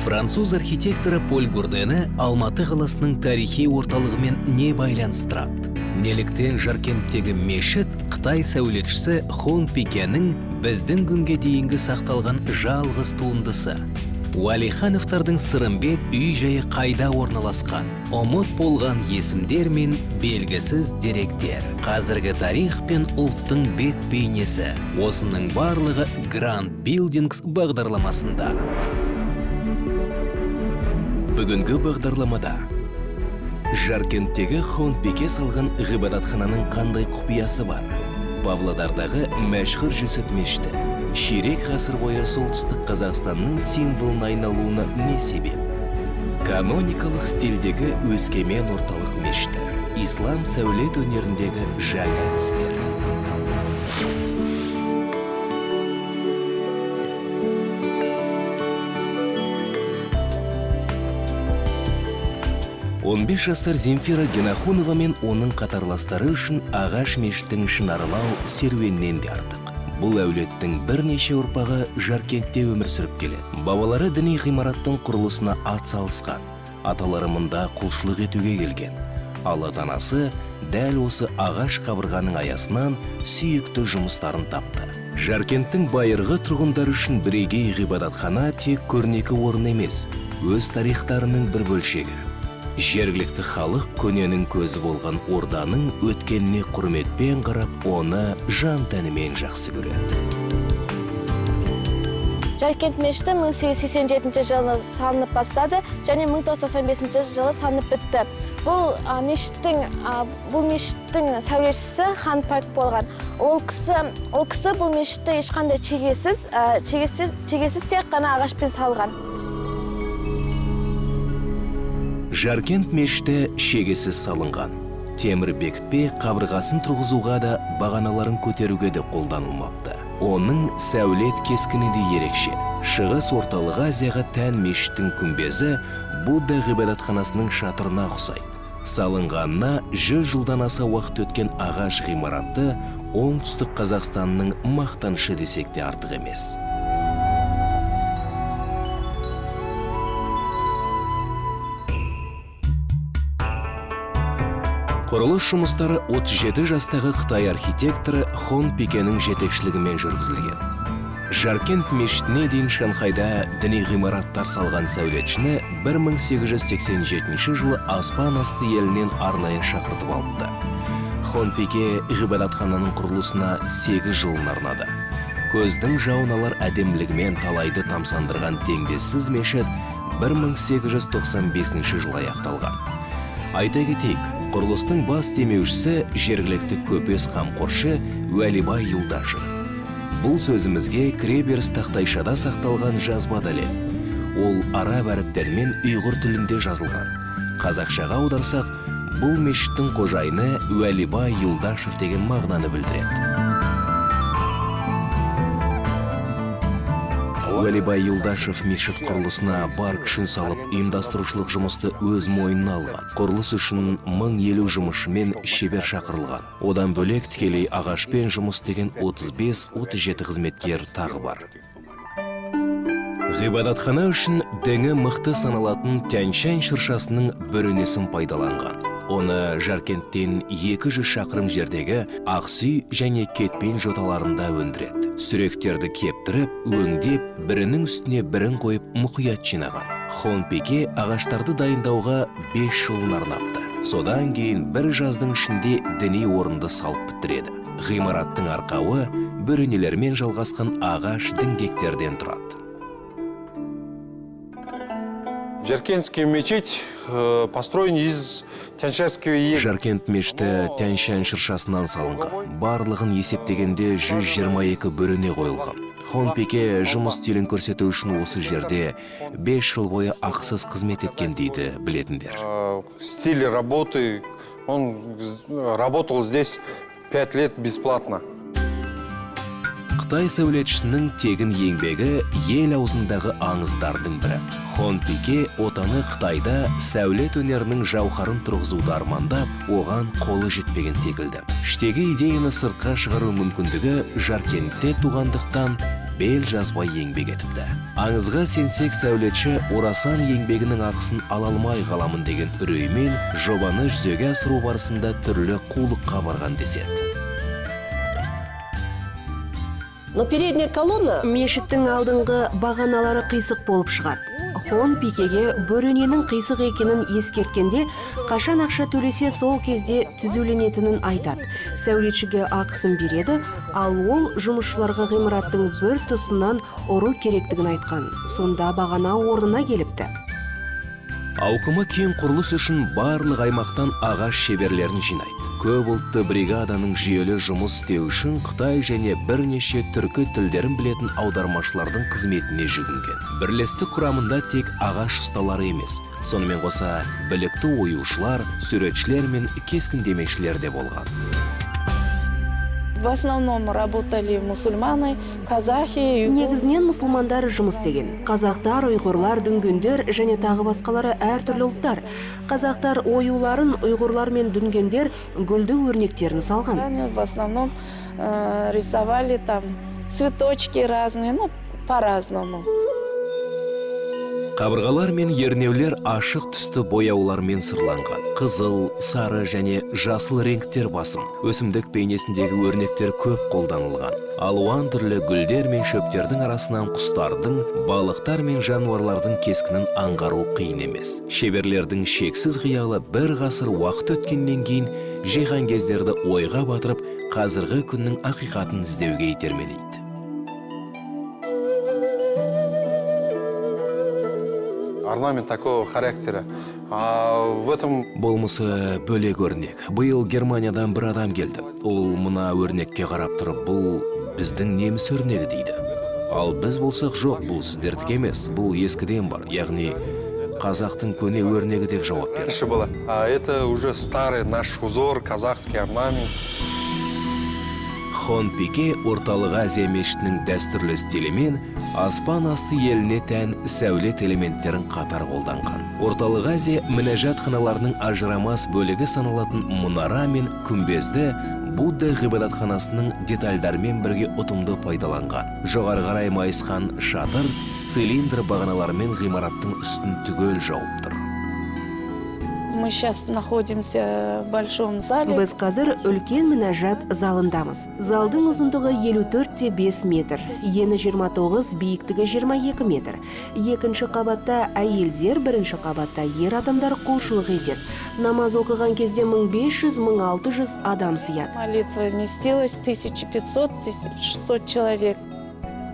Француз архитекторы Поль Гурдені Алматы қаласының тарихи орталығымен не байланыстырады? Неліктен Жаркенттегі мешіт қытай сәулетшісі Хон Пикенің біздің күнге дейінгі сақталған жалғыз туындысы? Уәлихановтардың Сырымбет үй жайы қайда орналасқан? Ұмыт болған есімдер мен белгісіз деректер. Қазіргі тарих пен ұлттың бет бейнесі. Осының барлығы Grand Buildings бағдарламасында. Бүгінгі бағдарламада Жаркенттегі Хонпеке салған ғибадатхананың қандай құпиясы бар? Павлодардағы мәшһүр Жүсіп мешіті ширек ғасыр бойы Солтүстік Қазақстанның символына айналуына не себеп? Каноникалық стильдегі Өскемен орталық мешіті. Ислам сәулет өнеріндегі жаңа әдістер. 15 жасар Земфира Генахунова мен оның қатарластары үшін ағаш мешіттің ішін аралау серуеннен де артық. Бұл әулеттің бірнеше ұрпағы Жаркентте өмір сүріп келеді. Бабалары діни ғимараттың құрылысына ат салысқан. Аталары мұнда құлшылық етуге келген. Ал ата-анасы дәл осы ағаш қабырғаның аясынан сүйікті жұмыстарын тапты. Жаркенттің байырғы тұрғындары үшін бірегей ғибадатхана тек көрнекі орын емес, өз тарихтарының бір бөлшегі. Жергілікті халық көненің көзі болған орданың өткеніне құрметпен қарап, оны жан тәнімен жақсы көреді. Жаркент мешіті 1887 жылы салынып бастады және 1995 жылы салынып бітті. Бұл мешіттің сәулетшісі Хан Пак болған. Ол кісі бұл мешітті ешқандай шегесіз, тек қана ағашпен салған. Жаркент мешіті шегесіз салынған. Темір бекітпе қабырғасын тұрғызуға да, бағаналарын көтеруге де қолданылмапты. Оның сәулет кескіні де ерекше. Шығыс Орталық Азияға тән мешіттің күмбезі Будда ғибадатханасының шатырына ұқсайды. Салынғанына 100 жылдан аса уақыт өткен ағаш ғимаратты Оңтүстік Қазақстанның мақтанышы десек те артық емес. Құрылыс жұмыстары 37 жастағы қытай архитекторы Хон Пикенің жетекшілігімен жүргізілген. Жаркент мешітіне дейін Шанхайда діни ғимараттар салған сәулетшіні 1887 жылы аспан асты елінен арнайы шақыртып алыпты. Хон Пике ғибадатхананың құрылысына 8 жылын арнады. Көздің жауын алар әдемілігімен талайды тамсандырған теңдессіз мешіт 1895 жылы аяқталған. Айта кетейік, құрылыстың бас демеушісі жергілікті көпес қамқоршы Уәлибай Юлдашев. Бұл сөзімізге кіреберіс тақтайшада сақталған жазба дәлел. Ол араб әріптерімен ұйғыр тілінде жазылған. Қазақшаға аударсақ, бұл мешіттің қожайыны Уәлибай Юлдашев деген мағынаны білдіреді. Уәлибай Юлдашев мешіт құрылысына бар күшін салып, ұйымдастырушылық жұмысты өз мойнына алған. Құрылыс үшін 1050 жұмысшы мен шебер шақырылған. Одан бөлек тікелей ағашпен жұмыс істеген 35-37 қызметкер тағы бар. Ғибадатхана үшін діңі мықты саналатын Тяньшань шыршасының бөренесін пайдаланған. Оны Жаркенттен 200 шақырым жердегі Ақсүй және Кетпен жоталарында өндіреді. Сүректерді кептіріп, өңдеп, бірінің үстіне бірін қойып, мұқият жинаған. Хонпеке ағаштарды дайындауға 5 жылын арнапты. Содан кейін бір жаздың ішінде діни орынды салып бітіреді. Ғимараттың арқауы бөренелермен жалғасқан ағаш діңгектерден тұрады. Жаркентская мечеть построен из тяньшанского ели. Жаркент мешіті Тяньшань шыршасынан салынған. Барлығын есептегенде 122 бөрене қойылған. Хонпеке жұмыс стилін көрсету үшін осы жерде 5 жыл бойы ақысыз қызмет еткен дейді білетіндер. Стиль работы, он работал здесь 5 лет бесплатно. Қытай сәулетшісінің тегін еңбегі ел аузындағы аңыздардың бірі. Хонпике отаны Қытайда сәулет өнерінің жауһарын тұрғызуды армандап, оған қолы жетпеген секілді. Іштегі идеяны сыртқа шығару мүмкіндігі Жаркентте туғандықтан, бел жазбай еңбек етіпті. Аңызға сенсек, сәулетші орасан еңбегінің ақысын ала алмай қаламын деген үреймен жобаны жүзеге асыру барысында түрлі қулыққа барған деседі. Но передняя колонна Мешіттің алдыңғы бағаналары қисық болып шығады. Хон Пикеге бөрененің қисық екенін ескерткенде, қашан ақша төлесе, сол кезде түзуленетінін айтады. Сәулетшіге ақысын береді, ал ол жұмысшыларға ғимараттың бір тұсынан ұру керектігін айтқан. Сонда бағана орнына келіпті. Ауқымы кең құрылыс үшін барлық аймақтан ағаш шеберлерін жинайды. Көп ұлтты бригаданың жүйелі жұмыс істеуі үшін қытай және бірнеше түркі тілдерін білетін аудармашылардың қызметіне жүгінген. Бірлестік құрамында тек ағаш ұсталары емес, сонымен қоса білікті оюшылар, суретшілер мен кескіндемешілер де болған. В основном работали мусульмане, казахи. Негізінен мұсылмандар жұмыс істеген. Қазақтар, ұйғырлар, дүнгендер және тағы басқалары, әртүрлі ұлттар. Қазақтар оюларын, ұйғырлар мен дүнгендер гүлді өрнектерін салған. Они в основном рисовали там цветочки разные, ну, по-разному. Қабырғалар мен ернеулер ашық түсті бояулармен сырланған. Қызыл, сары және жасыл реңктер басым. Өсімдік бейнесіндегі өрнектер көп қолданылған. Алуан түрлі гүлдер мен шөптердің арасынан құстардың, балықтар мен жануарлардың кескінін аңғару қиын емес. Шеберлердің шексіз қиялы бір ғасыр уақыт өткеннен кейін жиһанкездерді ойға батырып, қазіргі күннің ақиқатын іздеуге итермелейді. Орнамент такого характера. А в этом Болмысы бөлек өрнек. Биыл Германиядан бір адам келді. Ол мына өрнекке қарап тұрып, «Бұл біздің неміс өрнегі», – дейді. Ал біз болсақ, «Жоқ, бұл сіздердікі емес, бұл ескіден бар, яғни қазақтың көне өрнегі», – деп жауап берді. Раньше было. А это уже старый наш узор, казахский орнамент. Хон Пике Орталық Азия мешітінің дәстүрлі стилімен аспан асты еліне тән сәулет элементтерін қатар қолданған. Орталық Азия мінәжатханаларының ажырамас бөлігі саналатын мұнара мен күмбезді Будда ғибадатханасының детальдарымен бірге ұтымды пайдаланған. Жоғары қарай майысқан шатыр цилиндр бағаналарымен ғимараттың үстін түгел жауып тұр. Мы сейчас находимся в большом зале. Біз қазір үлкен мінәжат залындамыз. Залдың ұзындығы 54,5 метр, ені 29, биіктігі 22 метр. Екінші қабатта әйелдер, бірінші қабатта ер адамдар құлшылық етеді. Намаз оқыған кезде 1500-1600 адам сыяды. Молитва вместилось 1500-1600 человек.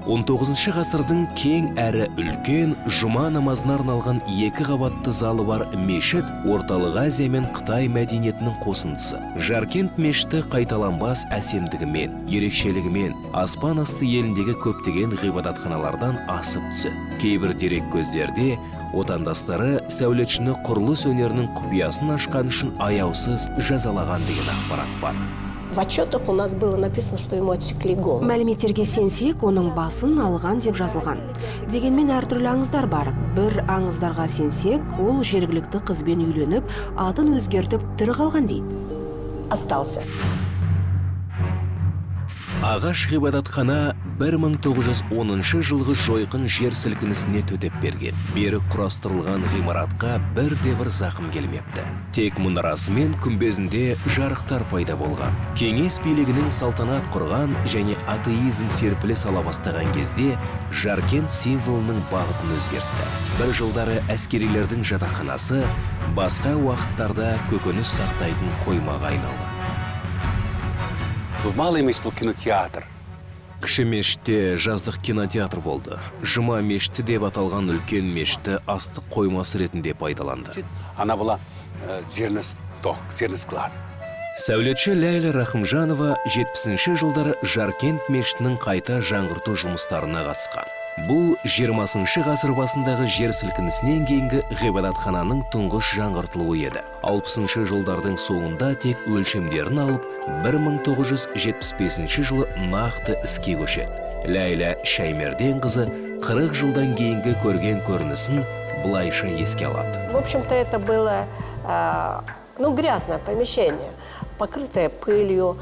19 ғасырдың кең әрі үлкен жұма намазына арналған екі қабатты залы бар мешіт Орталық Азия мен Қытай мәдениетінің қосындысы. Жаркент мешіті қайталанбас әсемдігімен, ерекшелігімен аспан асты еліндегі көптеген ғибадатханалардан асып түседі. Кейбір дереккөздерде отандастары сәулетшіні құрылыс өнерінің құпиясын ашқан үшін аяусыз жазалаған деген ақпарат бар. В отчетах у нас было написано, что ему отсекли голову. Мәліметтерге сенсек, оның басын алған деп жазылған. Дегенмен әртүрлі аңыздар бар. Бір аңыздарға сенсек, ол жергілікті қызбен үйленіп, атын өзгертіп, тірі қалған дейді. Остался. Ағаш ғибадатхана 1910 жылғы жойқын жер сілкінісіне төтеп берген. Берік құрастырылған ғимаратқа бірде бір зақым келмепті. Тек мұнарасы мен күмбезінде жарықтар пайда болған. Кеңес билігінің салтанат құрған және атеизм серпіле сала бастаған кезде Жаркент символының бағытын өзгертті. Бір жылдары әскерилердің жатақханасы, басқа уақыттарда көкөніс сақтайтын қоймаға айналған. Малый мешіт был кинотеатр. Кіші мешітте жаздық кинотеатр болды. Жұма мешіті деп аталған үлкен мешітті астық қоймасы ретінде пайдаланды. Она была зерносток, зерносклад. Сәулетші Ләйлә Рахымжанова 70 жылдары Жаркент мешітінің қайта жаңғырту жұмыстарына қатысқан. Бұл 20 ғасыр басындағы жер сілкінісінен кейінгі ғибадатхананың тұңғыш жаңғыртылуы еді. 60 жылдардың соңында тек өлшемдерін алып, 1975 жылы нақты іске көшеді. Ләйлә Шаймерден қызы 40 жылдан кейінгі көрген көрінісін былайша еске алады. В общем-то, это было ну, грязное помещение. Покрытая пылью,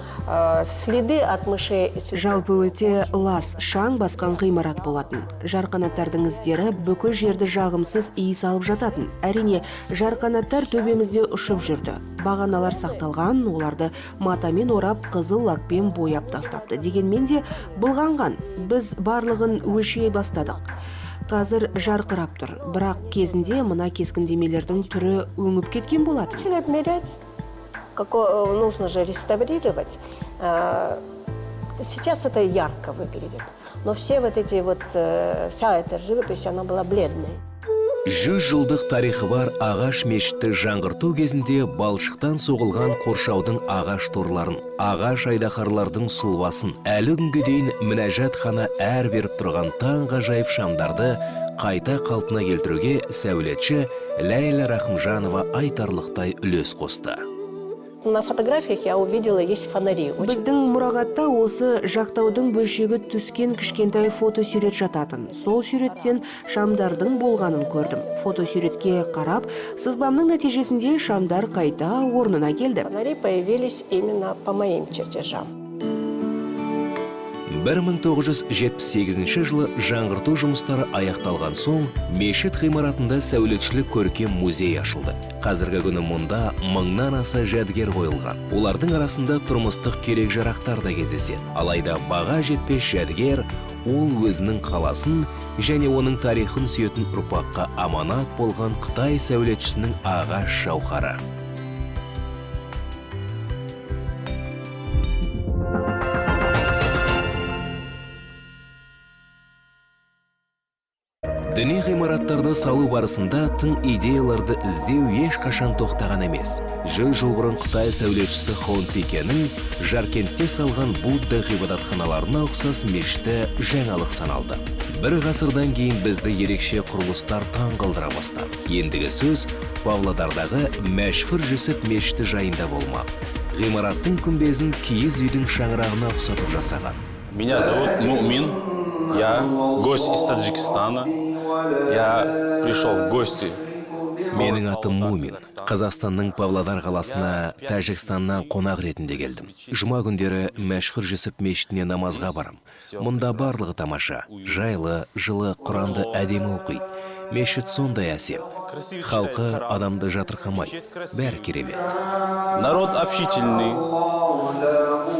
следы от мышей. Жалпы өте лас, шаң басқан ғимарат болатын. Жарқанаттардың іздері бүкіл жерді жағымсыз иіс алып жататын. Әрине, жарқанаттар төбемізде ұшып жүрді. Бағаналар сақталған, оларды матамен орап, қызыл лакпен бояп тастапты. Дегенмен де былғанған. Біз барлығын өлшей бастадық. Қазір жарқырап тұр, бірақ кезінде мына кескіндемелердің түрі өңіп кеткен болатын. Начали обмерять, какое, нужно же реставрировать. Сейчас это ярко выглядит, но все вот эти вот, вся эта живопись, она была бледной. 100 жылдық тарихы бар ағаш мешітті жаңғырту кезінде балшықтан соғылған қоршаудың ағаш торларын, ағаш айдаһарлардың сұлбасын, әлі күнге дейін мінәжатхана әр беріп тұрған таңғажайып шамдарды қайта қалпына келтіруге сәулетші Ләйла Рахымжанова айтарлықтай үлес қосты. На фотографиях я увидела, есть фонари. Очень Біздің мұрағатта осы жақтаудың бөлшегі түскен кішкентай фотосурет жататын. Сол суреттен шамдардың болғанын көрдім. Фотосуретке қарап, сызбамның нәтижесінде шамдар қайта орнына келді. Фонари появились именно по моим чертежам. 1978 жылы жаңғырту жұмыстары аяқталған соң, мешіт ғимаратында сәулетшілік көркем музей ашылды. Қазіргі күні мұнда мыңнан аса жәдігер қойылған. Олардың арасында тұрмыстық керек жарақтар да кездеседі. Алайда баға жетпес жәдігер ол өзінің қаласын және оның тарихын сүйетін ұрпаққа аманат болған қытай сәулетшісінің ағаш жауһары. Діни ғимараттарды салу барысында тың идеяларды іздеу ешқашан тоқтаған емес. 100 жыл бұрын қытай сәулетшісі Хон Пикенің Жаркентте салған Будда ғибадатханаларына ұқсас мешіті жаңалық саналды. Бір ғасырдан кейін бізді ерекше құрылыстар таң қалдыра бастады. Ендігі сөз Павлодардағы Мәшһүр Жүсіп мешіті жайында болмақ. Ғимараттың күмбезін киіз үйдің шаңырағына ұқсатып жасаған. Меня зовут Мумин. Я гость из Таджикистана. Я пришел в гости. Менің атым Мумин. Қазақстанның Павлодар қаласына Тәжікстаннан қонақ ретінде келдім. Жұма күндері Мәшһүр Жүсіп мешітіне намазға барам. Мұнда барлығы тамаша, жайлы, жылы, Құранды әдемі оқиды. Мешіт сондай әсем. Халқы адамды жатырқамайды. Бәрі керемет. Народ общительный.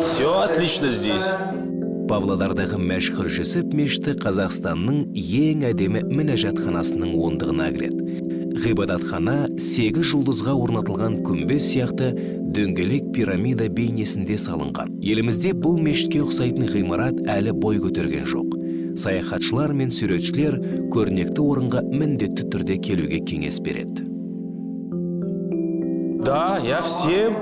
Все отлично здесь. Павлодардағы Мәшһүр Жүсіп мешіті Қазақстанның ең әдемі мінәжатханасының ондығына кіреді. Ғибадатхана сегіз жұлдызға орнатылған күмбез сияқты дөңгелек пирамида бейнесінде салынған. Елімізде бұл мешітке ұқсайтын ғимарат әлі бой көтерген жоқ. Саяхатшылар мен суретшілер көрнекті орынға міндетті түрде келуге кеңес береді. Да, я всем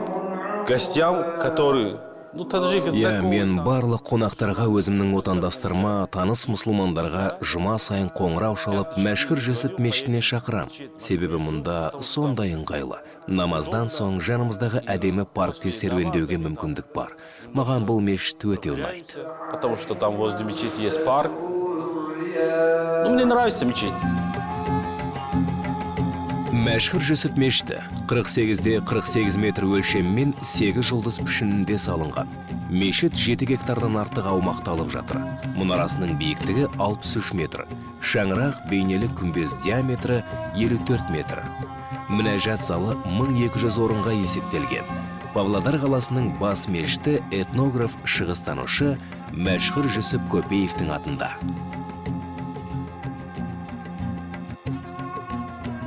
гостям, которые, ну, таджики Иә, знакомые. мен барлық қонақтарға, өзімнің отандастарыма, таныс мұсылмандарға жұма сайын қоңырау шалып, Мәшһүр Жүсіп мешітіне шақырам. Себебі мұнда сондай ыңғайлы. Намаздан соң жанымыздағы әдемі паркте серуендеуге мүмкіндік бар. Маған бұл мешіт өте ұнайды. Потому что там возле мечети есть парк. Ну, мне нравится мечеть. Мәшһүр Жүсіп мешіті 48-де 48 метр өлшеммен 8 жұлдыз пішінінде салынған. Мешіт 7 гектардан артық аумақты алып жатыр. Мұнарасының биіктігі 63 метр. Шаңырақ бейнелі күмбез диаметрі 54 метр. Мінәжат залы 1200 орынға есептелген. Павлодар қаласының бас мешіті этнограф, шығыстанушы Мәшһүр Жүсіп Көпеевтің атында.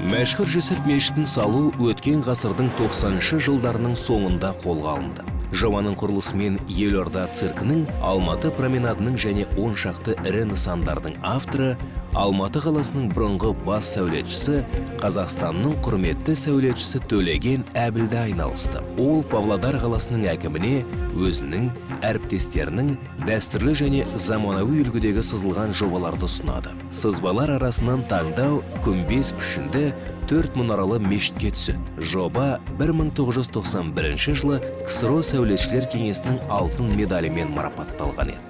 Мәшһүр Жүсіп мешітін салу өткен ғасырдың 90 жылдарының соңында қолға алынды. Жобаның құрылысымен Елорда циркінің, Алматы променадының және он шақты ірі нысандардың авторы, Алматы қаласының бұрынғы бас сәулетшісі, Қазақстанның құрметті сәулетшісі Төлеген Әбілда айналысты. Ол Павлодар қаласының әкіміне өзінің, әріптестерінің дәстүрлі және заманауи үлгідегі сызылған жобаларды ұсынады. Сызбалар арасынан таңдау күмбез пішінді төрт мұнаралы мешітке түседі. Жоба 1991 жылы КСРО сәулетшілер кеңесінің алтын медалімен марапатталған еді.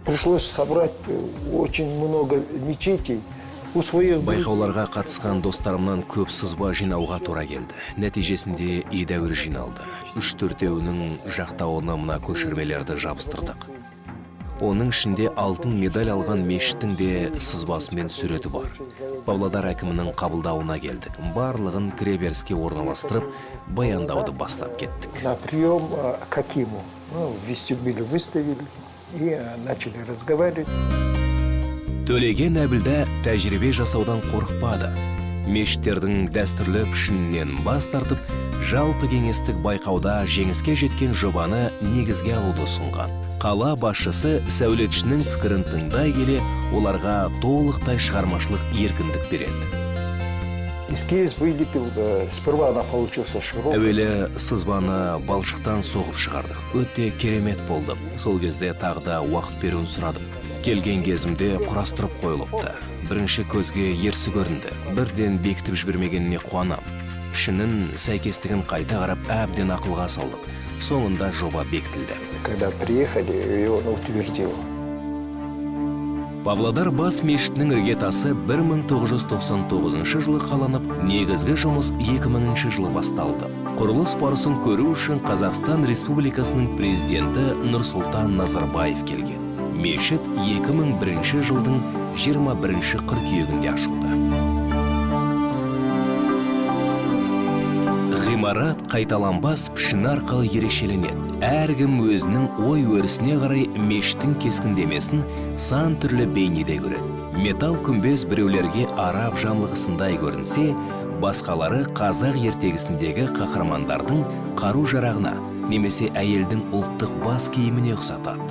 Пришлось собрать очень много мечетей. У своих Байқауларға қатысқан достарымнан көп сызба жинауға тура келді. Нәтижесінде едәуір жиналды. Үш төртеуінің жақтауына мына көшірмелерді жабыстырдық. Оның ішінде алтын медаль алған мешіттің де сызбасы мен суреті бар. Павлодар әкімінің қабылдауына келдік. Барлығын кіреберіске орналастырып, баяндауды бастап кеттік. На прием к акиму. Ну, в вестибюле выставили и начали разговаривать. Төлеген Әбілда тәжірибе жасаудан қорықпады. Мешіттердің дәстүрлі пішінінен бас тартып, жалпы кеңестік байқауда жеңіске жеткен жобаны негізге алуды ұсынған. Қала басшысы сәулетшінің пікірін тыңдай келе, оларға толықтай шығармашылық еркіндік береді. Эскиз вылепил. Сперва она получился широкой. Әуелі сызбаны балшықтан соғып шығардық. Өте керемет болды. Сол кезде тағы да уақыт беруін сұрадым. Келген кезімде құрастырып қойылыпты. Бірінші көзге ерсі көрінді. Бірден бекітіп жібермегеніне қуанам. Пішінін сәйкестігін қайта қарап, әбден ақылға салдық. Соңында жоба бекітілді. Когда приехали, и он утвердил. Павлодар бас мешітінің іргетасы 1999 жылы қаланып, негізгі жұмыс 2000 жылы басталды. Құрылыс барысын көру үшін Қазақстан Республикасының президенті Нұрсұлтан Назарбаев келген. Мешіт 2001 жылдың 21 қыркүйегінде ашылды. Ғимарат қайталанбас пішіні арқылы ерекшеленеді. Әркім өзінің ой өрісіне қарай мешіттің кескіндемесін сан түрлі бейнеде көреді. Металл күмбез біреулерге араб жамылғысындай көрінсе, басқалары қазақ ертегісіндегі қаһармандардың қару жарағына немесе әйелдің ұлттық бас киіміне ұқсатады.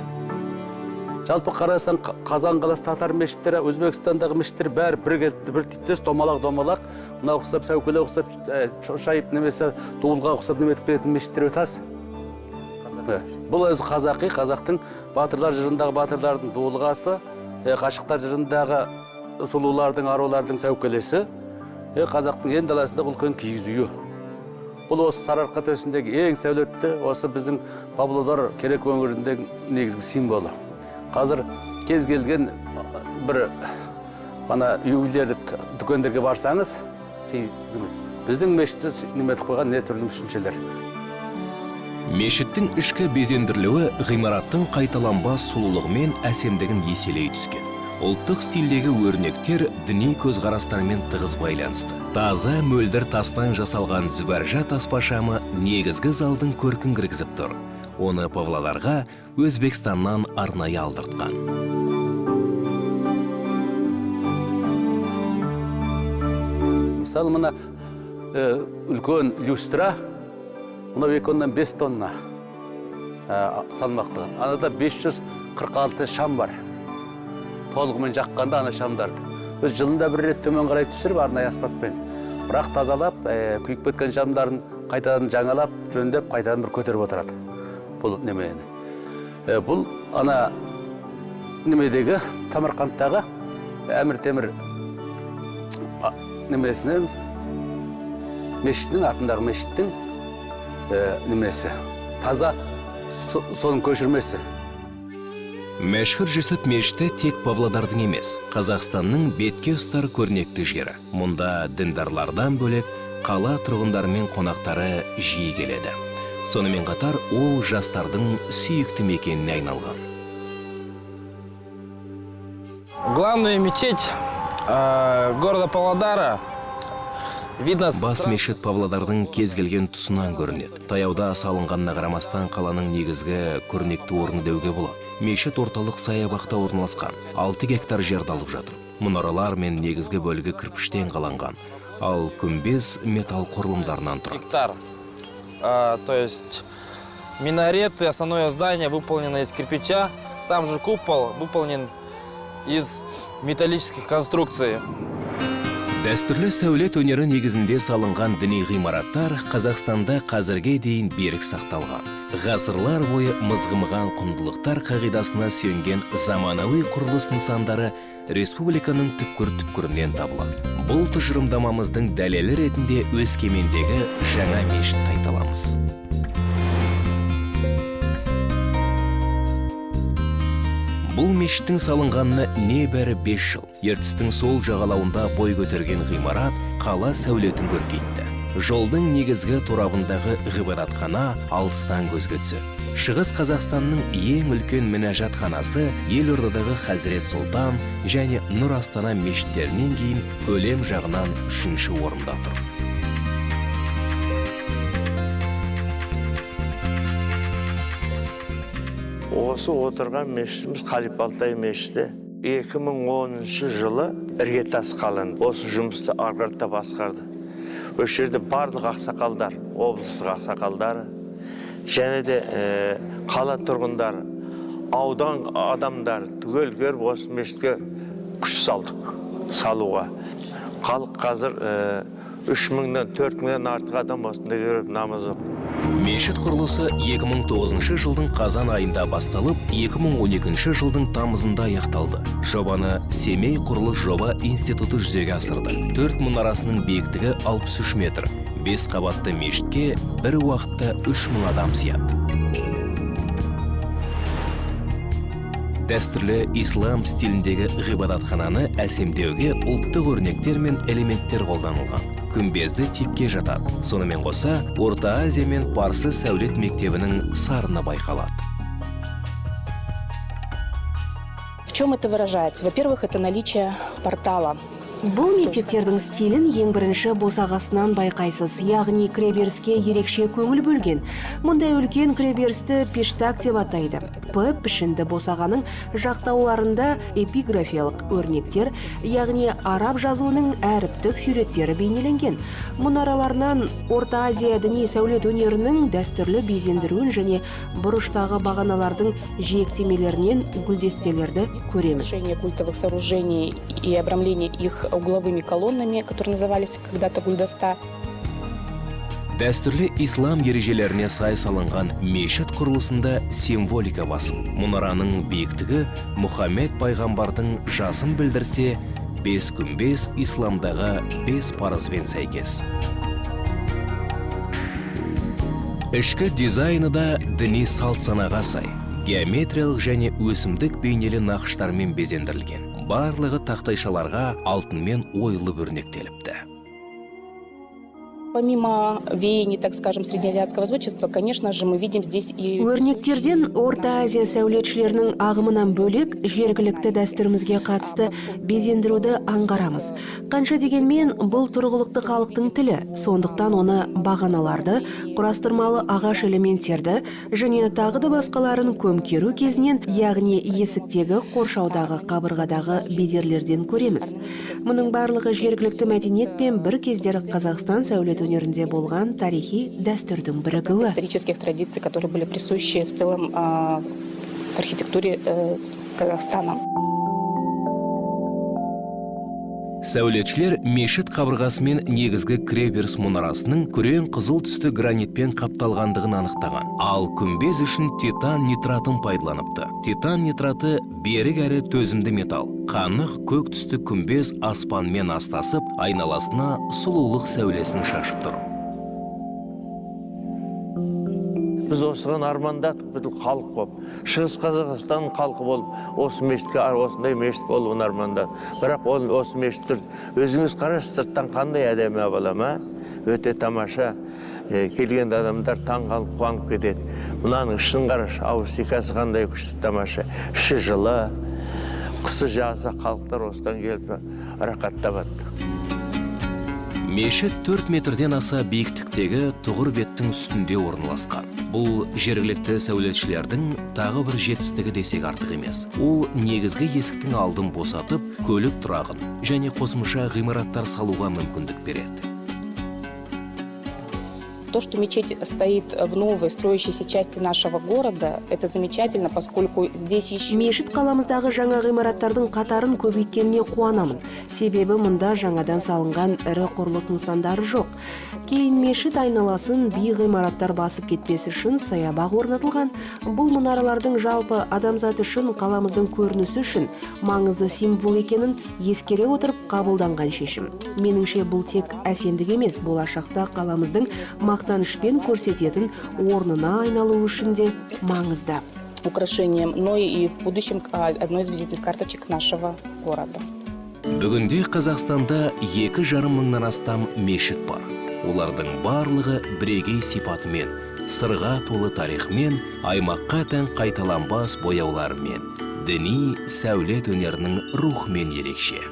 Жалпы қарасаң, Қазан қаласы татар мешіттері, Өзбекстандағы мешіттер бәрі бір, бір типтес, домалақ домалақ, мына ұқсап, сәукеле ұқсап, шошайып немесе дуылға ұқсап неметіп келетін мешіттер өте аз. Бұл өзі қазақи, қазақтың батырлар жырындағы батырлардың дуылғасы, ғашықтар жырындағы сұлулардың, арулардың сәукелесі, қазақтың ен даласындағы үлкен киіз үйі. Бұл осы Сарыарқа төсіндегі ең сәулетті, осы біздің Павлодар, Кереку өңіріндегі негізгі символы. Қазір кез келген бір ана ювелирлік дүкендерге барсаңыз, біздің мешітті неметіп қойған не түрлі мүсіншелер. Мешіттің ішкі безендірілуі ғимараттың қайталанбас сұлулығы мен әсемдігін еселей түскен. Ұлттық стильдегі өрнектер діни көзқарастармен тығыз байланысты. Таза мөлдір тастан жасалған зүбәржат аспа шамы негізгі залдың көркін кіргізіп тұр. Оны Павлодарға Өзбекстаннан арнайы алдыртқан. Мысалы, мына үлкен люстра, мынау 2,5 тонна салмақты. Анада 546 шам бар. Толығымен жаққанда ана шамдарды. Өз жылында бір рет төмен қарай түсіріп, арнайы аспаппен. Бірақ тазалап, күйіп кеткен шамдарын қайтадан жаңалап, жөндеп, қайтадан бір көтеріп отырады. Бұл немені. Бұл ана немедегі Самарқандтағы Әмір Темір немесінің, мешіттің атындағы мешіттің немесі. Таза соның көшірмесі. Мәшһүр Жүсіп мешіті тек Павлодардың емес, Қазақстанның бетке ұстар көрнекті жері. Мұнда діндарлардан бөлек қала тұрғындары мен қонақтары жиі келеді. Сонымен қатар ол жастардың сүйікті мекеніне айналған. Главная мечеть города Павлодара видно. Бас мешіт Павлодардың кез келген тұсынан көрінеді. Таяуда салынғанына қарамастан, қаланың негізгі көрнекті орны деуге болады. Мешіт орталық саябақта орналасқан, 6 гектар жерді алып жатыр. Мұнаралар мен негізгі бөлігі кірпіштен қаланған, ал күмбез металл құрылымдарынан тұрады. Гектар. То есть минареты, основное здание выполнено из кирпича, сам же купол выполнен из металлических конструкций. Дәстүрлі сәулет өнері негізінде салынған діни ғимараттар Қазақстанда қазірге дейін берік сақталған. Ғасырлар бойы мызғымаған құндылықтар қағидасына сүйенген заманауи құрылыс нысандары республиканың түкпір-түкпірінен табылады. Бұл тұжырымдамамыздың дәлелі ретінде Өскемендегі жаңа мешітті айта аламыз. Бұл мешіттің салынғанына небәрі 5 жыл. Ертістің сол жағалауында бой көтерген ғимарат қала сәулетін көркейтті. Жолдың негізгі торабындағы ғибадатхана алыстан көзге түседі. Шығыс Қазақстанның ең үлкен мінәжатханасы елордадағы Хазірет Сұлтан және Нұр Астана мешіттерінен кейін көлем жағынан үшінші орында тұр. Осы отырған мешітіміз Қалипа Алтай мешіті. 2010 жылы іргетас қаланды. Осы жұмысты ары қарата басқарды. Осы жерде барлық ақсақалдар, облыстық ақсақалдары, және де қала тұрғындары, аудан адамдары түгел келіп осы мешітке күш салдық салуға. Халық қазір 3000-нан 4000-нан артық адам осында келіп намаз оқиды. Мешіт құрылысы 2009 жылдың қазан айында басталып, 2012 жылдың тамызында аяқталды. Жобаны Семей құрылыс жоба институты жүзеге асырды. Төрт мұнарасының биіктігі 63 метр. 5 қабатты мешітке бір уақытта 3000 адам сияды. Дәстүрлі ислам стиліндегі ғибадатхананы әсемдеуге ұлттық өрнектер мен элементтер қолданылған. Күмбезді типке жатады. Сонымен қоса, Орта Азия мен Парсы сәулет мектебінің сарыны байқалады. В чем это выражается? Во-первых, это наличие портала. Бұл мектептердің стилін ең бірінші босағасынан байқайсыз, яғни кіреберіске ерекше көңіл бөлген. Мұндай үлкен кіреберісті пештак деп атайды. П пішінді босағаның жақтауларында эпиграфиялық өрнектер, яғни араб жазуының әріптік суреттері бейнеленген. Мұнараларынан Орта Азия діни сәулет өнерінің дәстүрлі безендіруін және бұрыштағы бағаналардың жиектемелерінен гүлдестелерді көреміз. Украшение культовых сооружений и обрамление их угловыми колоннами, которые назывались когда-то гульдаста. Дәстүрлі ислам ережелеріне сай салынған мешіт құрылысында символика басым. Мұнараның биіктігі Мұхаммед пайғамбардың жасын білдірсе, бес күмбез исламдағы 5 парызбен сәйкес. Ішкі дизайны да діни салт санаға сай. Геометриялық және өсімдік бейнелі нақыштармен безендірілген. Барлығы тақтайшаларға алтынмен ойылып өрнектеліпті. Помимо веяний, так скажем, среднеазиатского зодчества, конечно же, мы видим здесь и Өрнектерден Орта Азия сәулетшілерінің ағымынан бөлек, жергілікті дәстүрімізге қатысты безендіруді аңғарамыз. Қанша дегенмен, бұл тұрғылықты халықтың тілі, сондықтан оны бағаналарды, құрастырмалы ағаш элементтерді және тағы да басқаларын көмкеру кезінен, яғни есіктегі, қоршаудағы, қабырғадағы бедерлерден көреміз. Мұның барлығы жергілікті мәдениет пен бір кездері Қазақстан сәулет өнерінде болған тарихи дәстүрдің бірігуі. Исторических традиций, которые были присущи в целом архитектуре Казахстана. Сәулетшілер мешіт қабырғасы мен негізгі кіреберіс мұнарасының күрең қызыл түсті гранитпен қапталғандығын анықтаған. Ал күмбез үшін титан нитратын пайдаланыпты. Титан нитраты берік әрі төзімді металл. Қанық көк түсті күмбез аспанмен астасып, айналасына сұлулық сәулесін шашып тұр. Біз осыған армандадық, бүкіл халық болып, Шығыс Қазақстан халқы болып, осы мешітке, осындай мешіт болуын армандадық. Бірақ ол осы мешіт тұр. Өзіңіз қарашы, сырттан қандай әдемі балам, а? Өте тамаша. Келген адамдар таң қалып, қуанып кетеді. Мынаның ішін қарашы, акустикасы қандай күшті, тамаша. Іші жылы, қысы жазы халықтар осыдан келіп рақат табады. Мешіт 4 метрден аса биіктіктегі тұғыр беттің үстінде орналасқан. Бұл жергілікті сәулетшілердің тағы бір жетістігі десек артық емес. Ол негізгі есіктің алдын босатып, көлік тұрағын және қосымша ғимараттар салуға мүмкіндік береді. То, что мечеть стоит в новой строящейся части нашего города, это замечательно, поскольку здесь еще Мешіт қаламыздағы жаңа ғимараттардың қатарын көбейткеніне қуанамын. Себебі мұнда жаңадан салынған ірі құрылыс нысандары жоқ. Кейін мешіт айналасын биік ғимараттар басып кетпес үшін саябақ орнатылған. Бұл мұнаралардың жалпы адамзат үшін, қаламыздың көрінісі үшін маңызды символ екенін ескере отырып қабылданған шешім. Меніңше, бұл тек әсемдік емес, болашақта қаламыздың мақтанышпен көрсететін орнына айналуы үшін де маңызды. украшением, но и в будущем одной из визитных карточек нашего города. Бүгінде Қазақстанда 2,5 мыңнан астам мешіт бар. Олардың барлығы бірегей сипатымен, сырға толы тарихымен, аймаққа тән қайталанбас бояуларымен, діни сәулет өнерінің рухымен ерекше.